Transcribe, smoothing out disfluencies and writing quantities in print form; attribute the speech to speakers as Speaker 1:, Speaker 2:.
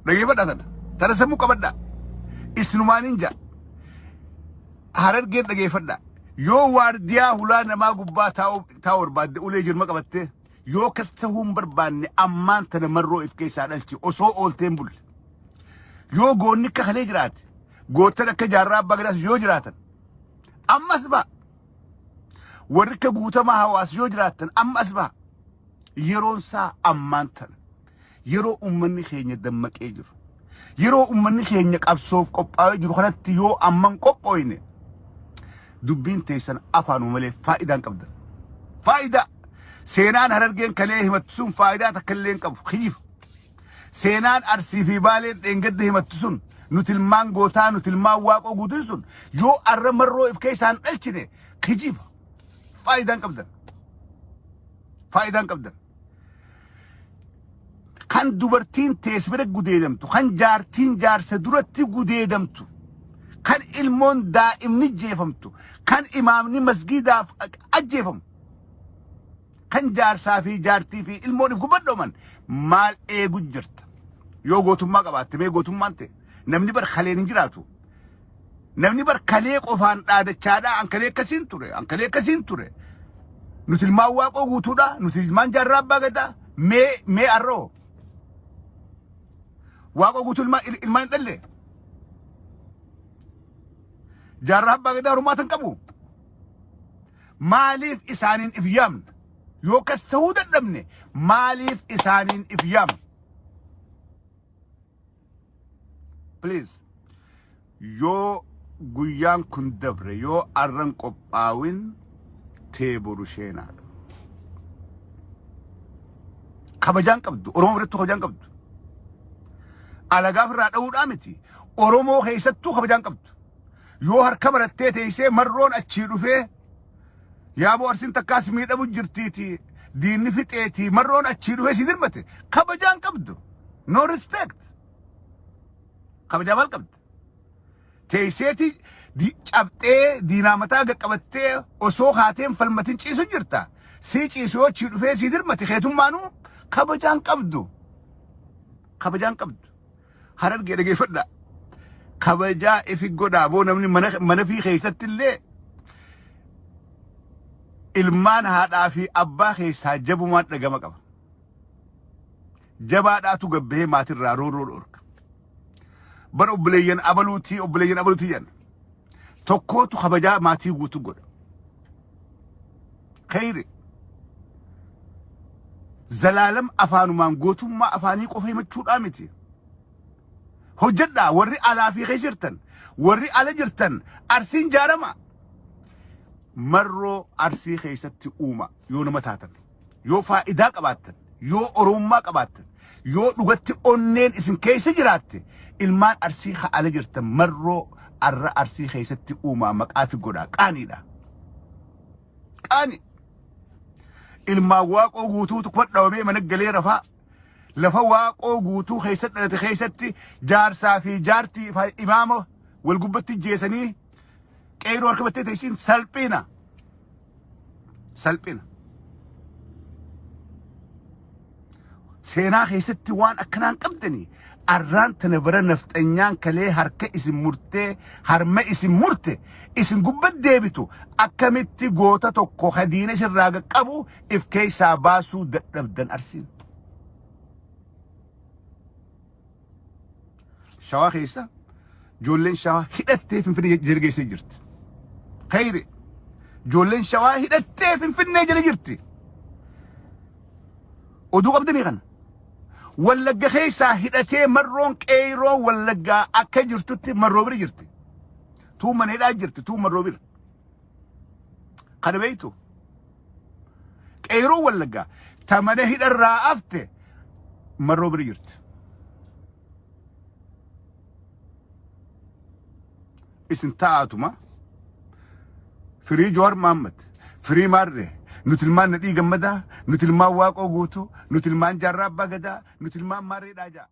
Speaker 1: Dhageeffadhaa tana. Tana sammuu qabadhaa. Isinumaan ja'a. Harargeen dhageeffadhaa. Yoo waardiyaa hulaa namaa gubbaa taa'uu barbaadde ulee jirma qabattee yoo akkas ta'uu hin barbaanne ammaan tana marroo if keessaa dhalchi osoo ooltee hin bulle. Yoo goonni akka kalee jiraate goottan akka jaarraa abbaa gadaas yoo jiraatan ammas ba'a. Warri akka guutamaa hawaas yoo jiraatan ammas ba'a. Yeroon isaa ammaan tana. Yeroo uummanni keenya dammaqee jiru. Yeroo uummanni keenya qabsoof qophaa'ee jiru kanatti yoo amman qophooyne dubbiin teessan afaanuma malee faayidaa hin qabdan. Faayidaa! Seenaan Harargeen kalee himattu sun faayidaa takka illee hin qabu. Kijiba. Seenaan Arsii fi Baaleen dheengadda himattu sun nuti ilmaan gootaa nuti ilmaan waaqoo guutuun sun yoo arra marroo if keessaa hin dhalchine kijiba. Faayidaa hin qabdan. Faayidaa hin qabdan. Kan dubartiin tees bira gudeedamtu, kan jaartiin jaarsa duratti gudeedamtu, kan ilmoon daa'imni jeefamtu, kan imaamni masgiidaaf ajjeefamu, kan jaarsaa fi jaartii fi ilmoon if gubbadhooman maal eegu jirta? Yoo gootummaa qabaatte mee gootummaan ta'e namni bar kaleen hin jiraatu. Namni bar kalee qofaan dhaadachaadha. An kalee akkasiin ture. An kalee akkasiin ture. Nuti ilmaan waaqoo guutuudha. Nuti ilmaan jaarraa abbaa gadaa. Mee mee arroo. Waaqoo guutuu ilmaan ilmaan hin dhalle. Jaarraa abbaa gadaa hormaata hin qabu. Maaliif isaaniin if yaamna? Yoo akkas ta'uu dadhabne maaliif isaaniin if yaamna? Please yoo guyyaan kun dabre yoo arran qophaawin tee boru sheenaadha. Kabajaan qabdu Oromoo birattuu kabajaan qabdu. Alagaaf irraa dha'uudhaa miti Oromoo keessattuu kabajaan qabdu. Yoo harka barattee teessee marroon achii dhufee yaaboo arsiin takkaas miidhamu jirtiiti diinni fixeetii marroon achii dhufee si dirmate kabajaan qabdu. No respect. Kabajaa maal qabda? Teesseeti cabxee diinaa mataa qaqqabattee osoo haateen falmatin ciisu jirta. Sii ciisu yoo achii dhufee sii dirmate keetummaanuu kabajaan qabdu. Kabajaan qabdu. Harargee dhageeffadha. Kabajaa ifi godhaa boo namni mana mana fi keessatti illee ilmaan haadhaa fi abbaa keessaa jabumaan dhagama qaba. Jabaadhaatu gabbahee maatirraa roorroo dhorka. Bara obboleeyyan abaluutii obboleeyyan abaluutii jedhan. Tokkootu kabajaa maatii guutuu godha. Kheyri. Zalaalam afaanumaan gootummaa afaanii qofa himachuudhaa miti. Hojjedhaa warri alaa fi keessa jirtan warri ala jirtan arsiin jaarama. Marroo arsii keessatti uuma yoo nama taatan yoo faayidaa qabaattan yoo oromummaa qabaattan yoo dhugatti onneen isin keessa jiraatte ilmaan arsii ha ala jirtan marroo arra arsii keessatti uumaa maqaa fi godhaa qaaniidha. Qaani. Ilmaan waaqoo guutuutu kuma dhawamee mana galee rafaa. Lafa waaqoo guutuu keessatti dhalate keessatti jaarsaa fi jaartii fi imaama wal gubbatti jeesanii qeeroo harka battee teessiin salphina. Salphina. Seenaa keessatti waan akkanaan qabdanii arraan tana bara nafxanyaan kalee harka isin murtee harma isin murte isin gubbat deebitu akkamitti goota tokko ka diina isin irraa qabu if keessaa baasuu dadhabdan arsiin. Shawaa keessa ijoolleen shawaa hidhattee finfinnee jala geessee jirti. Khayri ijoolleen shawaa hidhattee finfinnee jala jirti. Oduu qabdanii kana. Wallagga keessaa hidhatee marroon qeeyroon wallaggaa akka jirtutti marroo bira jirti. Tuun mana hidhaa jirti tuun marroo bira. Kana beektu. Qeeyroon wallaggaa ta mana hidharraa afte marroo bira jirti. Isin taa'atuma firii Jowaar Mahammad, firii Maarree, nuti ilmaan Nadhii Gammadaa, nuti ilmaan Waaqoo Guutuu, nuti ilmaan Jaarraa Abbaa Gadaa, nuti ilmaan Maarreedhaa ja'a.